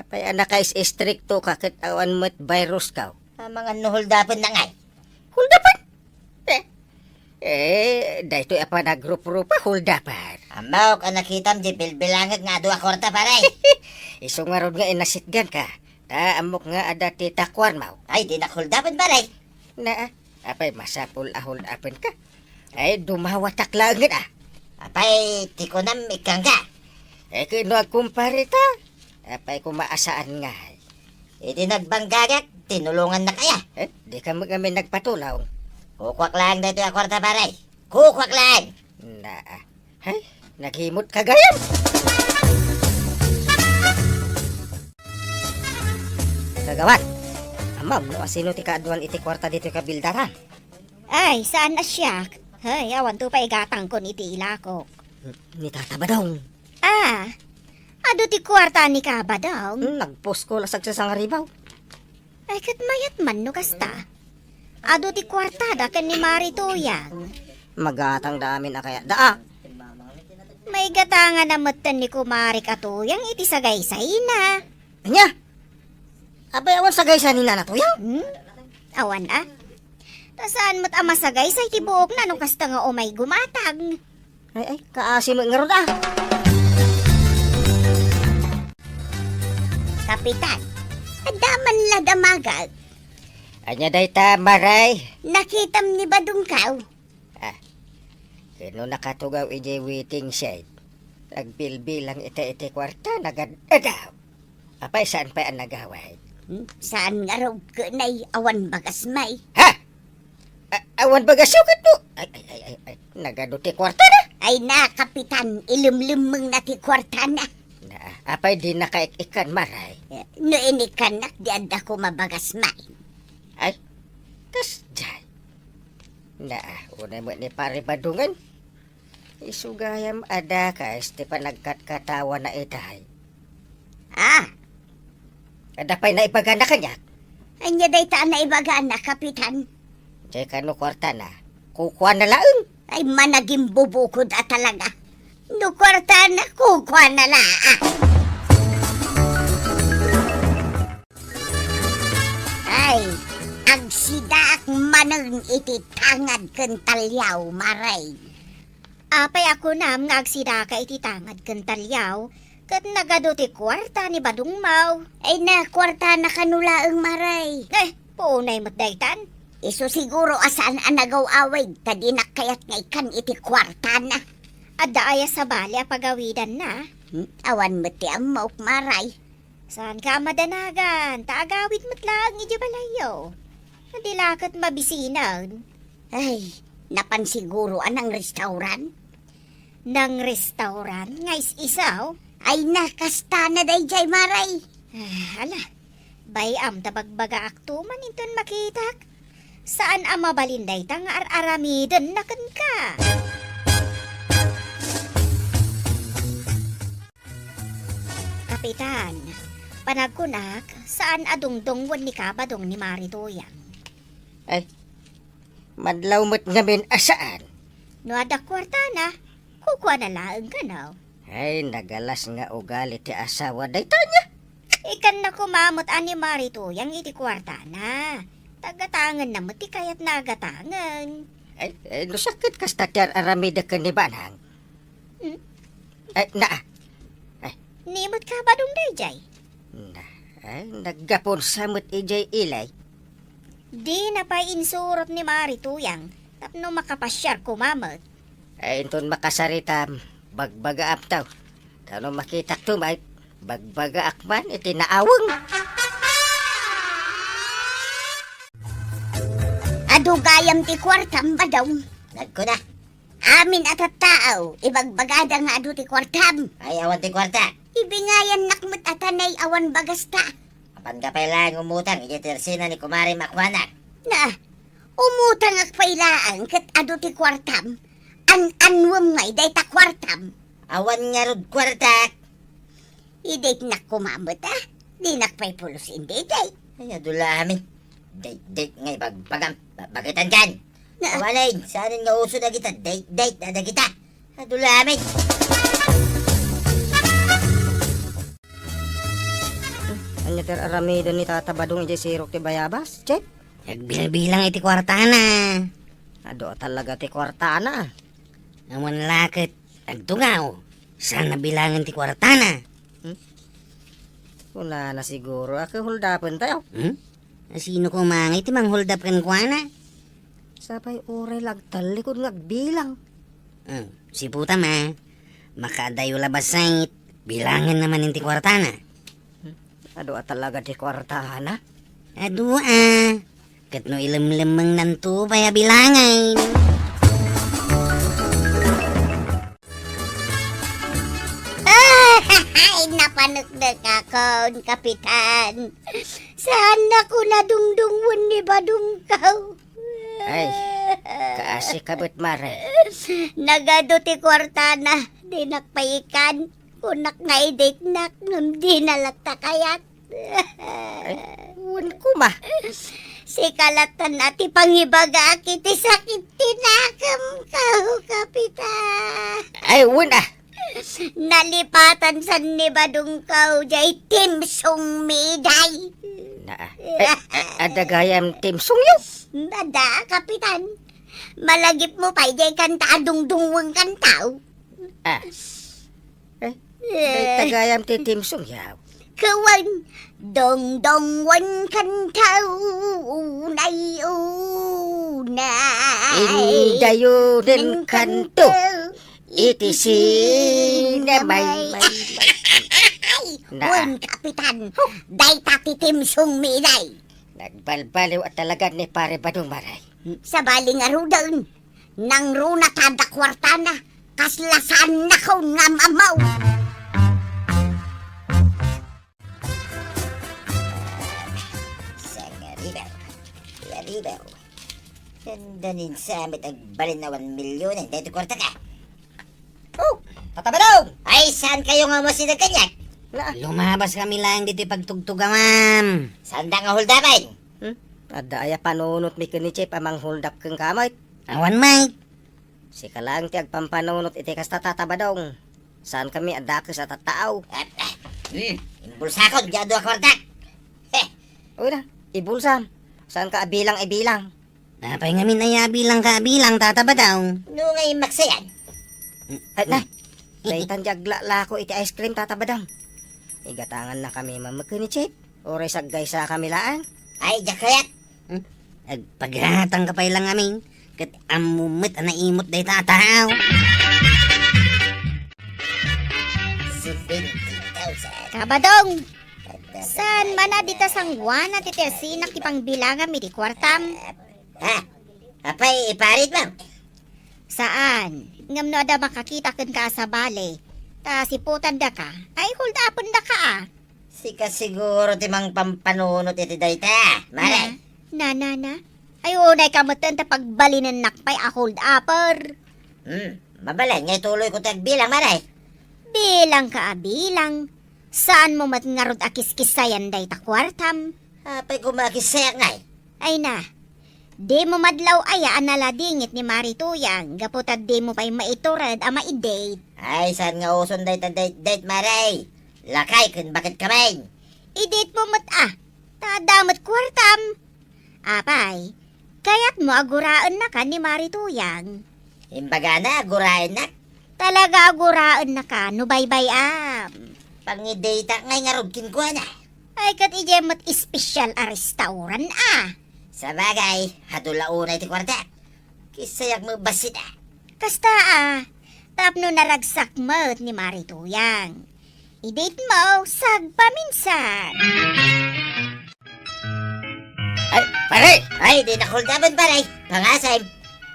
apay a nakais-istriktoka ket awan met viruska? Amangan no holdapenna ngay. Holdapen? Eh, eh, daytoy a panagruprupa, holdapen. Ammok a nakitam diay bilbilangek nga adu a kuarta, pare. Isu ngarud nga inasitganka. Ta ammok nga adda ti takuarmo. Ay, dinak holdapen, pare. Na, apay masapul a holdapenka? Ay, dumawatak laengen, a. Apay, ti kunam, ikkanka. Eh, ket no agkumpareta? Apay koma a saan ngay? Iti nagbanggagak, tinulongannaka, a. Eh, dika met ngamin nagpatulong. Kukuak laeng daytoy a kuarta, pare. Kukuak laeng. Na, hay, naghimutka gayam. Kagawad, ammom no asino ti kaaduan iti kuarta ditoy kabildatan? Ay, saan a siak. Hay, awanto pay gatangkon iti ilakok. Ni Tata Badong. Ah, adu ti kuarta ni Kabadong? Hmm, nagpuskol a sagsasangaribaw. Ay, ket mayat man no kasta. Adu ti kuartada ken ni Mari Tuyang. Magatangda amin a kayatda, a. Maigatangan a metten ni Kumarik a Tuyang iti sagaysayna. Ania? Apay, awan sagaysay ni Nana Tuyang? Hmm? Awan, a. Ta saan met a masagaysay ti buokna no kasta nga umay gumatang. Ay, ay, kaasi met ngarud, a. Kapitan, adda man la damagak. Ania dayta, Maray? Nakitam ni Badongko. Ah, ket no nakatugaw idiay waiting shed, nagbilbilang ita iti kuarta, nagad-adaw. Apay, saan pay a nagawid? Hmm, saan ngarud ket nay awan bagas may. Ha? A-, awan bagasyo ket no? Ay, ay, ay, ay, ay. Nagadu ti kuartana? Ay na, Kapitan, ilemlemmengna ti kuartana. Na, apay, dinaka ik-ikkan, Maray? Eh, no inikkannak, di adda koma bagas may. Ay, kasdiay. Na, unay met ni Pare Badongen. Isu gayam a dakes ti panagkatkatawana itay. Ah! Adda pay naibagana kaniak? Ania dayta a naibagana, Kapitan? Diay kano kuartana, kukuana laeng. Ay, managimbubukod a talaga. No kuartana, kukuana la. Ay, agsidaak manen iti tangad ken taliaw, Maray. Apay a kunam nga agsidaka iti tangad ken taliaw, ket nagadu ti kuarta ni Badongmaw? Ay na, kuartana kano laeng, Maray. Eh, punay met daytan. Isu siguro a saan a nagaw-awid, ta dinak kayat nga ikkan iti kuartana. Adda aya sabali a pagawidanna? Hmm, awan met ti ammok, Maray. Saanka a madanagan, ta agawid met laeng idiay balayyo. Di la ket mabisinen. Ay, napan siguro a nang-restaurant? Nang restaurant nga is-isaw? Ay, nakastana dayjay, Mare. Ah, ala, bay-am ta bagbagaakto man inton makitak. Saan a mabalin dayta nga ar-aramidenna kenka. Kapitan, panagkunak, saan a dungdung wenno kabadong ni Mari Tuyang. Ay, madlaw met ngamin a saan. No adda kuartana, kukuana laeng kano. Ay, nagalas nga ugali ti asawa dayta ania. Ikanna koma met a ni Mari Tuyang iti kuartana. Tagatangenna met ti kayatna a gatangen. Ay, ay, no sakit kasta ti ar-aramidek ken ni Banang. Hmm? Ay, naa. Ay. Ni met kabadong dayjay. Na, ay, naggapunsa met idiay ili. Dina pay insurot ni Mari Tuyang tapno makapasiar koma met. Ay, inton makasaritam, bagbagaam taw. Ta no makitak to met, bagbagaak man iti naaweng. Adu gayam ti kuartam, Badong. Nagkuna. Amin a tattao, ibagbagada nga adu ti kuartam. Ay, awan ti kuarta. Ibingayannak met a tanay awan bagasta. Apanda pay laeng umutang idiay tersina ni Kumare Makuana. Na, umutangak pay laeng ket adu ti kuartam. An-annuem ngay dayta kuartam. Awan ngarud kuartak. Idaytnak koma met, a. Dinak pay pulos indi iday. Ay, adu la amin. Dayt, dayt nga ibagbagam. Ba-, bagitan kan. Na- Awanen, saanen nga uso dagita. Dayt, dayt na dagita. Adu la amin. Ania ti ar-aramiden ni Tata Badong idiay sirok ti bayabas, Chef? Agbilbilang iti kuartana. Adu a talaga ti kuartana. Awan la ket agtugaw. Saan a bilangen ti kuartana? Hmm? Kunana siguro a ket holdapentayo. Hmm? A sino koma ngay ti mangholdap kenkuana? Sapay uray la agtallikod nga agbilang. Hmm, siputam a. Makaadayo la bassit, bilangenna manen ti kuartana. Adu a talaga ti kuartana? Adu a. Ket no ilemlemmengnan to pay a bilangen. Ay, napaneknek akon, Kapitan. Saan ako nadungdungwen ni Badongkaw. Ay, kaasi ka met, Mare. Nagadu ti kuartana, dinak pay ikan. Kunak nga idaytnak, ngem dina latta kayat. Ay, wen koma. Sika latta ti pangibagak iti sakit ti nakemko, Kapitan. Ay, wen a. Nalipatan san ni Badongkaw jay timsong mi iday. Na, ay, a-, adda gayam timsongyo? Adda, Kapitan. Malagipmo pay jay kanta a dungdungwen kantaw. Ah. Eh, dayta gayam ti timsongyo. Kawan, dongdongwen kantaw, unay, unay. Indayo den kanto, iti sinamay. Ay, na. Wen, Kapitan, dayta ti timsong mi iday. Nagbalbaliw a talaga ni Pare Badong, Mare. Sabali ngaruden, nangruna ta adda kuartana, kasla saannakon nga am-ammo. Sangaribaw, yaribaw. Nanda ninsa met agbalin a one million, daytoy kuartaka. Oh, Tata Badong! Ay, saankayo nga umasideg kaniak? Na. Lumabaskami laeng ditoy pagtugtugawam. Saanda nga holdapen? Hmm? Adda aya panunotmi ken ni Chef a mangholdap kenka met? Awan met. Sika laeng ti agpampanunot iti kasta, Tata Badong. Saankami a dakes a tattao. Ah, ah, hmm, imbulsakon ti adu a kuartak. Heh. Uy na, ibulsam. Saanka a bilang, ibilang. Apay ngamin aya a bilangka a bilang, Tata Badong? No nga immaksayan. Ay, na. Daytan di aglalako iti ice cream, Tata Badong. Igatangannakami met ken ni Chef. Uray saggaysakami laeng. Ay, diak kayat. Hmm? Agpagratangka pay la ngamin, ket ammom met a naimot dayta a tao. Seventy thousand. Kabadong! Saan man a dita sanguana ti tersinak ti pangbilangam iti kuartam? Ha? Apay, iparitmo? Saan? Ngem no adda makakita kenka a sabali, ta siputandaka, ay hold upendaka a. Sika siguro ti mangpampanunot iti dayta, Mare. Na, na, na, na. Ay, unayka metten ta pagbalinennak pay a hold upper. Hmm, mabalin nga ituloyko ti agbilang, Mare. Bilangka a bilang. Saanmo met ngarud a kiskissayan dayta kuartam. Apay koma a kissayak ngay? Ay na, dimo madlaw aya a naladingit ni Mari Tuyang gapu ta dimo pay maitured a maidate? Ay, saan nga uson dayta date-date, Mare? Lakay ken baket kamin. Idate mo met a, ta adda met kuartam. Apay, kayatmo a guraennaka ni Mari Tuyang? Imbagana a guraennak? Talaga a guraennaka no baybay-am. Pangidateak ngay ngarud kenkuana. Ay, ket idiay met espesyal a restaurant a. Sabagay, adu la unay ti kuartak. Kissayak met bassit a. Kasta a, tapno naragsak met ni Mari Tuyang. Idate mo, sagpaminsan. Ay, pare! Ay, dinak hold upen, pare. Pangasim.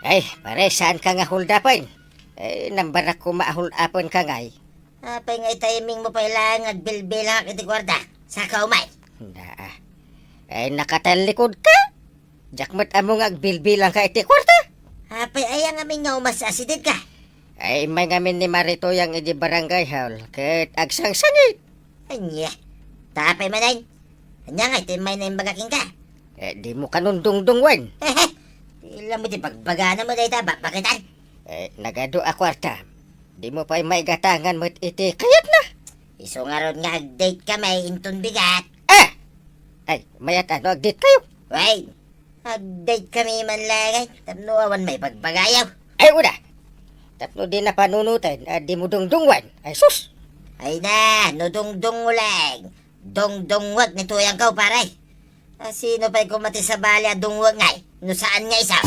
Ay, pare, saanka nga hold upen? Ay, nambarak koma a hold upenka ngay. Apay nga itimingmo pay laeng nga agbilbilangak iti kuarta. Saka umay. Daa. Ay, nakatalikod ka? Diak met ammo nga agbilbilangka iti kuarta. Apay aya ngamin nga umas-asideg ka? Ay, immay ngamin ni Mari Tuyang idi barangay hall, ket agsangsangit. Ania? Ta apay manen? Ania ngay ti immay naimbag kenka? Eh, dimo kanun dungdungwen. Hehe. Ti ila mo ti bagbagana mo dayta, ba-, baketan? Eh, nagadu a kuarta. Dimo pay maigatangan met iti kayatna. Isu ngarud nga ag-date kami inton bigat. Ah! Ay, mayat a no ag-date kayo? Wen, ag-date kami man laeng, tapno awan maibagbagayo. Ay, una. Tapno di napanunutan, a dimo dungdungwen. Ay, sus! Ay na, no dungdung mo laeng. Dungdungwek ni Tuyang ko, pare. A sino pay koma ti sabali a dungwek ngay, no saan nga isu?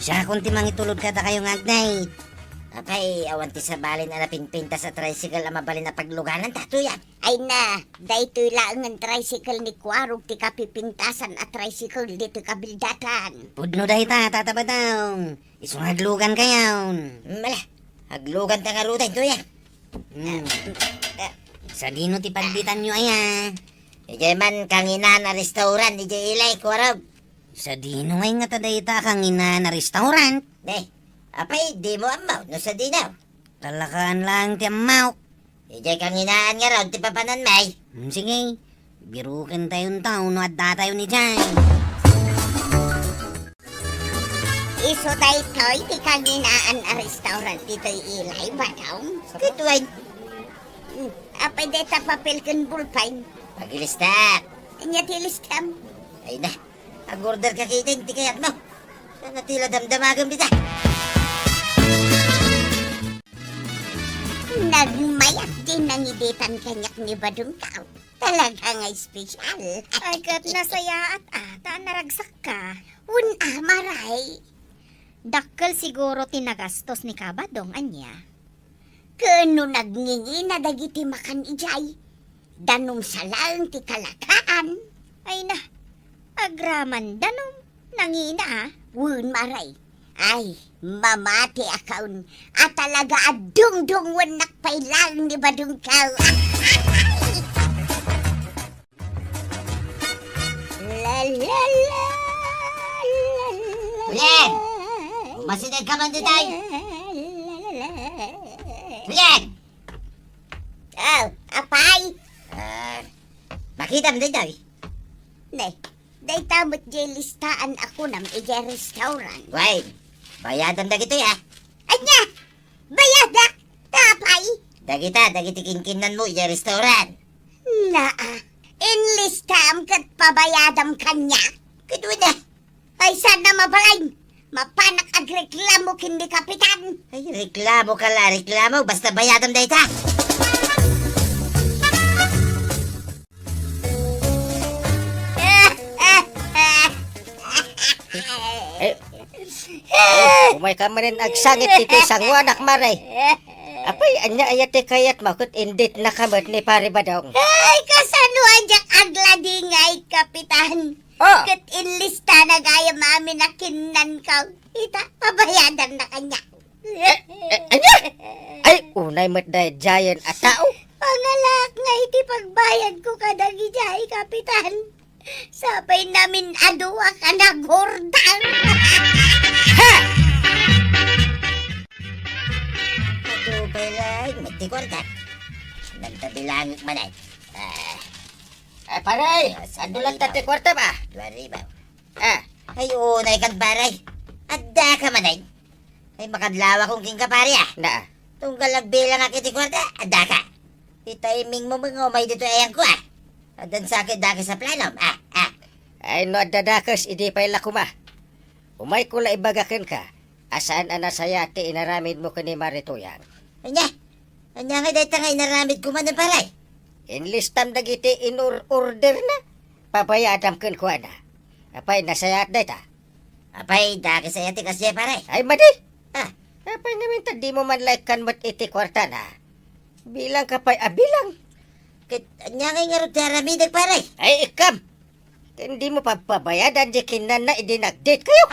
Siakon ti mangitulod kadakayo nga ag-date. Apay, awan ti sabalin a napinpintas a tricycle a mabalin a pagluganan, ta, Tuyang? Ay na, daytoy laeng nga tricycle ni Kuarog ti kapipintasan a tricycle ditoy kabildatan. Pudno dayta, Tata Badong. Isu nga aglugan kayon. Mala, aglugan ta ngaruden, Tuyang. Hmm. Sadino ti pagditanyo aya? Idiay man kanginan a restaurant, idiay ilay, Kuarog. Sadino ngay ngata dayta a kanginan a restaurant? Ne, apay, dimo ammo no sadino? Talakaan laeng ti ammok. Idiay kanginaan ngarud ti papananmi. Hmm, sige. Biruken tayon ta no adda tayon idiay. Isu daytoy ti kanginaan a restaurant ditoy ilay, Badong? Ket wen. Hmm, apay dayta papel ken bulpen? Pagilistak. Ania ti listam? Ay na, ag-order ka ketdin ti kayatmo. Sana ti la damdamagem dita. Nagmayat ti nangidetan kaniak ni Badong ko. Talaga nga espesyal. Ay, ket nasayaat a, ta naragsakka. Wen a, Mari. Dakkel siguro ti nagastos ni Kabadong, ania? Ken no nagngingina dagiti makan idiay, danum sa laeng ti kalakaan. Ay na, agraman danum, nangina a. Wen, Mari. Ay, mamati a kaon a talaga a dungdungwennak pay laeng ni Badong ko. La, la, la, la, la. Juliet! Umasideg ka man ditoy! La, la, la, la. Juliet! Oh, apay? Ah, makitam ditoy. Ne, dayta met diay listaan a kunam idiay restaurant. Wen, bayadam dagitoy, ah. Ania? Bayadak? Ta apay? Dagita, dagiti kinkinnanmo idiay restaurant. Naa, inlistam ket pabayadam kaniak? Ket wen a. Ay, saan a mabalin? Mapanak agreklamo ken ni Kapitan. Ay, reklamo ka la, reklamo. Basta bayadam dayta. Eh, eh, umay ka manen agsangit ditoy sanguanak, Mari. Apay, ania aya ti kayatmo ket inditnaka met ni Pare Badong? Ay, kasano a diak agladingay, Kapitan? Oh! Ket inlistana gayam amin a kinnanko. Ita, pabayadanna kaniak. Eh, eh, ania? Ay, unay met daydiayen a tao. Pangalak nga iti pagbayadko kadagidiay, Kapitan. Sapay namin a duak a naghurdang. Ha! Adu pay laeng met ti kuarta. Nagtabilangek manen. Ah. Eh, pare, ah, adu latta ti kuarta ba? Dua ribu. Ah. Ay, unay kan, pare. Addaka manen. Ay, makadlawakon kenka, pare, ah. Naa. Tunggal agbilangak iti kuarta, addaka. Ti timingmo met nga umay ditoy ayangko, ah. Addan sa ket dakes a planom, ah, ah. Ay, no adda dakes, idi pay la koma. Umayko la ibaga kenka a saan a nasayaat ti inaramidmo ken ni Mare Tuyang. Ania? Ania ngay dayta nga inaramidko manen, pare? Inlistam dagiti inur-orderna. Pabayadam kenkuana. Apay, nasayaat dayta? Apay, dakes aya ti kasdiay, pare? Ay, madi! Ah. Apay ngamin ta dimo man la ikkan met iti kuartana? Bilangka pay a bilang. Ket ania ngay ngarud ti aramidek, pare? Ay, ikkam! Ken dimo pagpabayadan ti kinnanna idi nag-date kayo?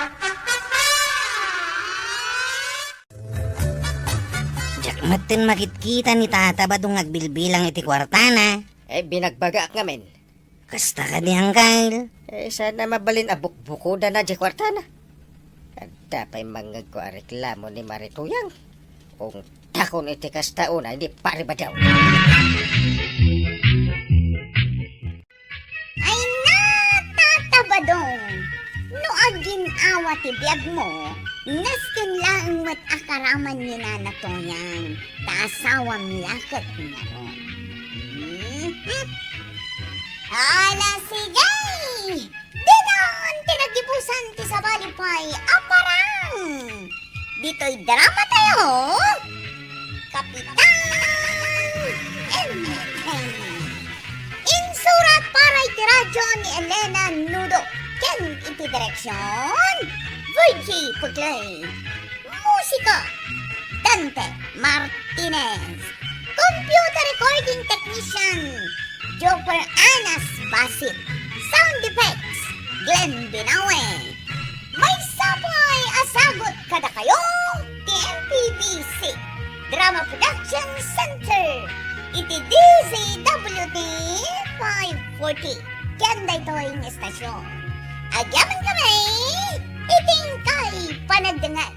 Diak metten makitkita ni Tata Badong nga agbilbilang iti kuartana. Eh, binagbagaak ngamin. Kasta kadi, Angkel? Eh, saan a mabalin a bukbukodana diay kuartana? Adda pay mangngegko a reklamo ni Mare Tuyang. Ungtakon iti kasta unay ni Pare Badong. Ay na, Tata Badong! No agin-awa ti biagmo, nasken laeng met a karaman ni Nana Tuyang, ta asawam la ket ngarud. Mhm. Ala, sige! Ditan ti nagibusan ti sabali pay a parang! Ditoy drama tayo, Kapitan Enrique. Insurat para iti radyo ni Elena Nudo ken iti direksyon, Virgie Puglay. Musika, Dante Martinez. Computer recording technician, Joper Anas Basit. Sound effects, Glenn Binawe. Maysa pay a sagut kadakayo ti M P B C Drama Production Center iti D Z W T five forty ken daytoy nga estasyon. Agyamankami iti inkay panagdengngeg.